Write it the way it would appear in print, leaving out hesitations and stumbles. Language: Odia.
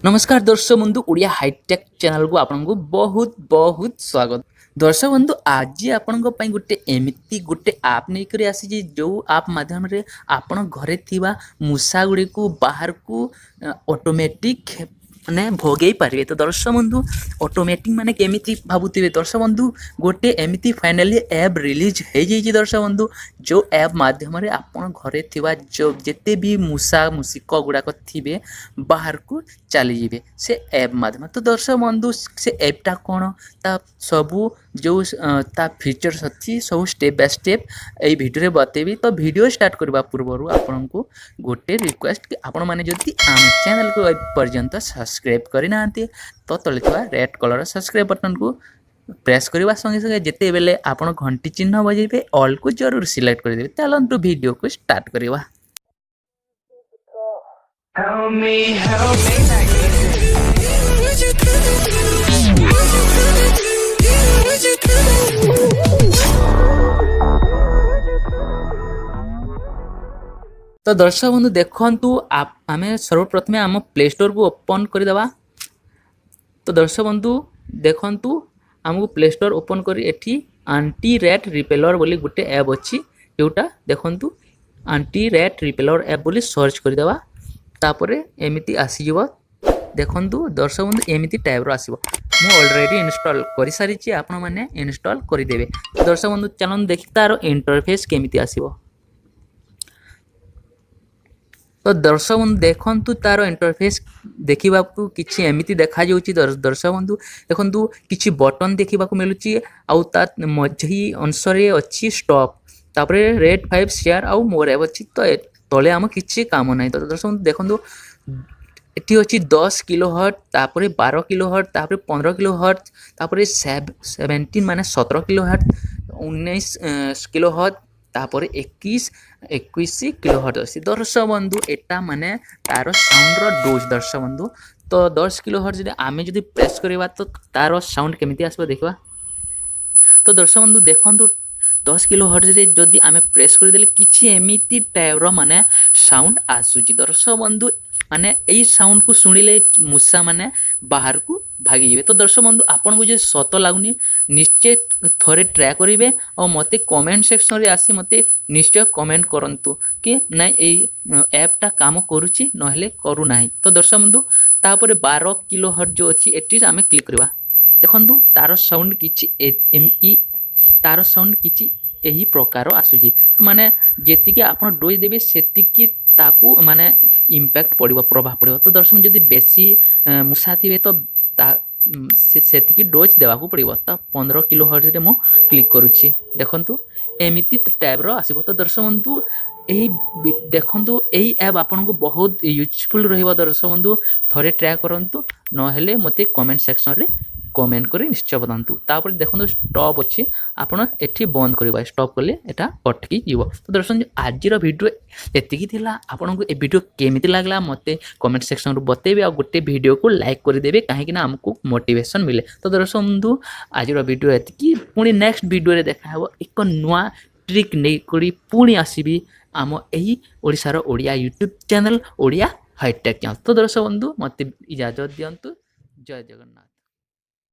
ନମସ୍କାର ଦର୍ଶକ ବନ୍ଧୁ, ଓଡ଼ିଆ ହାଇଟେକ୍ ଚ୍ୟାନେଲକୁ ଆପଣଙ୍କୁ ବହୁତ ବହୁତ ସ୍ୱାଗତ। ଦର୍ଶକ ବନ୍ଧୁ, ଆଜି ଆପଣଙ୍କ ପାଇଁ ଗୋଟେ ଏମିତି ଗୋଟେ ଆପ୍ ନେଇକରି ଆସିଛି, ଯେଉଁ ଆପ୍ ମାଧ୍ୟମରେ ଆପଣ ଘରେ ଥିବା ମୂଷା ଗୁଡ଼ିକୁ ବାହାରକୁ ଅଟୋମେଟିକ୍ ମାନେ ଭଗେଇ ପାରିବେ। ତ ଦର୍ଶକ ବନ୍ଧୁ, ଅଟୋମେଟିକ୍ ମାନେ କେମିତି ଭାବୁଥିବେ। ଦର୍ଶକ ବନ୍ଧୁ, ଗୋଟେ ଏମିତି ଫାଇନାଲି ଆପ୍ ରିଲିଜ୍ ହେଇଯାଇଛି ଦର୍ଶକ ବନ୍ଧୁ, ଯେଉଁ ଆପ୍ ମାଧ୍ୟମରେ ଆପଣ ଘରେ ଥିବା ଯେଉଁ ଯେତେ ବି ମୂଷା ମୂଷିକ ଗୁଡ଼ାକ ଥିବେ, ବାହାରକୁ ଚାଲିଯିବେ ସେ ଆପ୍ ମାଧ୍ୟମରେ। ତ ଦର୍ଶକ ବନ୍ଧୁ, ସେ ଆପ୍ଟା କ'ଣ, ତା ସବୁ ଯେଉଁ ତା ଫିଚର୍ସ ଅଛି, ସବୁ ଷ୍ଟେପ୍ ବାଇ ଷ୍ଟେପ୍ ଏଇ ଭିଡ଼ିଓରେ ବତେଇବି। ତ ଭିଡ଼ିଓ ଷ୍ଟାର୍ଟ କରିବା ପୂର୍ବରୁ ଆପଣଙ୍କୁ ଗୋଟେ ରିକ୍ୱେଷ୍ଟ କି ଆପଣମାନେ ଯଦି ଆମ ଚ୍ୟାନେଲକୁ ଏ ପର୍ଯ୍ୟନ୍ତ ସବସ୍କ୍ରାଇବ୍ କରିନାହାନ୍ତି, ତ ତଳେ ଥିବା ରେଡ୍ କଲର୍ ସବସ୍କ୍ରାଇବ୍ ବଟନ୍କୁ ପ୍ରେସ୍ କରିବା ସଙ୍ଗେ ସଙ୍ଗେ ଯେତେବେଲେ ଆପଣ ଘଣ୍ଟି ଚିହ୍ନ ବଜାଇବେ, ଅଲ୍କୁ ଜରୁର ସିଲେକ୍ଟ କରିଦେବେ। ଚାଲନ୍ତୁ, ଭିଡ଼ିଓକୁ ଷ୍ଟାର୍ଟ କରିବା। Help me, help me. What you gonna do? ତ ଦର୍ଶକ ବନ୍ଧୁ, ଦେଖନ୍ତୁ, ଆମେ ସର୍ବପ୍ରଥମେ ଆମ ପ୍ଲେ ଷ୍ଟୋରକୁ ଓପନ୍ କରିଦେବା। ତ ଦର୍ଶକ ବନ୍ଧୁ, ଦେଖନ୍ତୁ, ଆମକୁ ପ୍ଲେ ଷ୍ଟୋର ଓପନ୍ କରି ଏଠି ଆଣ୍ଟି ର୍ୟାଟ୍ ରିପେଲର୍ ବୋଲି ଗୋଟେ ଆପ୍ ଅଛି, ଯେଉଁଟା ଦେଖନ୍ତୁ, ଆଣ୍ଟି ର୍ୟାଟ୍ ରିପେଲର୍ ଆପ୍ ବୋଲି ସର୍ଚ୍ଚ କରିଦେବା। ତାପରେ ଏମିତି ଆସିଯିବ। ଦେଖନ୍ତୁ ଦର୍ଶକ ବନ୍ଧୁ, ଏମିତି ଟାଇପ୍ର ଆସିବ। ମୁଁ ଅଲରେଡ଼ି ଇନଷ୍ଟଲ୍ କରିସାରିଛି, ଆପଣମାନେ ଇନଷ୍ଟଲ୍ କରିଦେବେ। ଦର୍ଶକ ବନ୍ଧୁ, ଚାଲନ୍ତୁ ଦେଖି ତାର ଇଣ୍ଟରଫେସ୍ କେମିତି ଆସିବ। ତ ଦର୍ଶକ ବନ୍ଧୁ, ଦେଖନ୍ତୁ, ତାର ଇଣ୍ଟରଫେସ୍ ଦେଖିବାକୁ କିଛି ଏମିତି ଦେଖାଯାଉଛି। ଦର୍ଶକ ବନ୍ଧୁ, ଦେଖନ୍ତୁ, କିଛି ବଟନ୍ ଦେଖିବାକୁ ମିଳୁଛି ଆଉ ତା ମଝି ଅଂଶରେ ଅଛି ଷ୍ଟପ୍, ତାପରେ ରେଟ୍ 5, ସେୟାର ଆଉ ମୋର୍ ଆପ୍ ଅଛି। ତ ତଳେ ଆମ କିଛି କାମ ନାହିଁ। ତ ଦର୍ଶକ ବନ୍ଧୁ, ଦେଖନ୍ତୁ, ଏଠି ଅଛି 10 କିଲୋ ହର୍ଟ, ତାପରେ 12 କିଲୋ ହର୍ଟ, ତାପରେ 15 କିଲୋ ହର୍ଟ, ତାପରେ 17 ମାନେ 17 କିଲୋ ହର୍ଟ, 19 କିଲୋ ହର୍ଟ, ତାପରେ 21 କିଲୋ ହର୍ଟ ଅଛି। ଦର୍ଶକ ବନ୍ଧୁ, ଏଟା ମାନେ ତାର ସାଉଣ୍ଡର ଡୋଜ୍। ଦର୍ଶକ ବନ୍ଧୁ, ତ 10 କିଲୋ ହର୍ଟ ଯଦି ଆମେ ଯଦି ପ୍ରେସ୍ କରିବା, ତ ତାର ସାଉଣ୍ଡ କେମିତି ଆସିବ ଦେଖିବା। ତ ଦର୍ଶକ ବନ୍ଧୁ, ଦେଖନ୍ତୁ, 10 କିଲୋ ହର୍ଟରେ ଯଦି ଆମେ ପ୍ରେସ୍ କରିଦେଲେ, କିଛି ଏମିତି ଟାଇପ୍ର ମାନେ ସାଉଣ୍ଡ ଆସୁଛି। ଦର୍ଶକ ବନ୍ଧୁ, ମାନେ ଏଇ ସାଉଣ୍ଡକୁ ଶୁଣିଲେ ମୂଷା ମାନେ ବାହାରକୁ ଭାଗିଯିବେ। ତ ଦର୍ଶକ ବନ୍ଧୁ, ଆପଣଙ୍କୁ ଯଦି ସତ ଲାଗୁନି, ନିଶ୍ଚୟ ଥରେ ଟ୍ରାଏ କରିବେ ଆଉ ମୋତେ କମେଣ୍ଟ ସେକ୍ସନରେ ଆସି ମୋତେ ନିଶ୍ଚୟ କମେଣ୍ଟ କରନ୍ତୁ କି ନାଇଁ, ଏଇ ଆପ୍ଟା କାମ କରୁଛି, ନହେଲେ କରୁନାହିଁ। ତ ଦର୍ଶକ ବନ୍ଧୁ, ତାପରେ 12 କିଲୋ ହର୍ଟ ଯେଉଁ ଅଛି, ଏଠି ଆମେ କ୍ଲିକ୍ କରିବା। ଦେଖନ୍ତୁ, ତାର ସାଉଣ୍ଡ କିଛି ଏହି ପ୍ରକାର ଆସୁଛି। ତ ମାନେ ଯେତିକି ଆପଣ ଡୋଜ୍ ଦେବେ, ସେତିକି ତାକୁ ମାନେ ଇମ୍ପାକ୍ଟ ପଡ଼ିବ, ପ୍ରଭାବ ପଡ଼ିବ। ତ ଦର୍ଶକ, ଯଦି ବେଶୀ ମୂଷା ଥିବେ, ତ ତା ସେ ସେତିକି ଡୋଜ୍ ଦେବାକୁ ପଡ଼ିବ। ତ 15 କିଲୋ ହର୍ଟରେ ମୁଁ କ୍ଲିକ୍ କରୁଛି। ଦେଖନ୍ତୁ, ଏମିତି ଟାଇପ୍ର ଆସିବ। ତ ଦର୍ଶକ ବନ୍ଧୁ, ଏହି ଦେଖନ୍ତୁ, ଏଇ ଆପ୍ ଆପଣଙ୍କୁ ବହୁତ ୟୁଜଫୁଲ୍ ରହିବ। ଦର୍ଶକ ବନ୍ଧୁ, ଥରେ ଟ୍ରାଏ କରନ୍ତୁ, ନହେଲେ ମୋତେ କମେଣ୍ଟ ସେକ୍ସନରେ କମେଣ୍ଟ କରି ନିଶ୍ଚୟ ବତାନ୍ତୁ। ତାପରେ ଦେଖନ୍ତୁ, ଷ୍ଟପ୍ ଅଛି, ଆପଣ ଏଠି ବନ୍ଦ କରିବା, ଷ୍ଟପ୍ କଲେ ଏଟା ଅଟକି ଯିବ। ତ ଦର୍ଶକ ବନ୍ଧୁ, ଆଜିର ଭିଡ଼ିଓ ଏତିକି ଥିଲା। ଆପଣଙ୍କୁ ଏ ଭିଡ଼ିଓ କେମିତି ଲାଗିଲା, ମୋତେ କମେଣ୍ଟ ସେକ୍ସନରୁ ବତେଇବେ ଆଉ ଗୋଟେ ଭିଡ଼ିଓକୁ ଲାଇକ୍ କରିଦେବେ, କାହିଁକିନା ଆମକୁ ମୋଟିଭେସନ୍ ମିଳେ। ତ ଦର୍ଶକ ବନ୍ଧୁ, ଆଜିର ଭିଡ଼ିଓ ଏତିକି। ପୁଣି ନେକ୍ସଟ ଭିଡ଼ିଓରେ ଦେଖାହେବ। ଏକ ନୂଆ ଟ୍ରିକ୍ ନେଇକରି ପୁଣି ଆସିବି ଆମ ଏହି ଓଡ଼ିଶାର Odia YouTube channel, Odia hitech channel. ତ ଦର୍ଶକ ବନ୍ଧୁ, ମୋତେ ଇଜାଜତ ଦିଅନ୍ତୁ। ଜୟ ଜଗନ୍ନାଥ।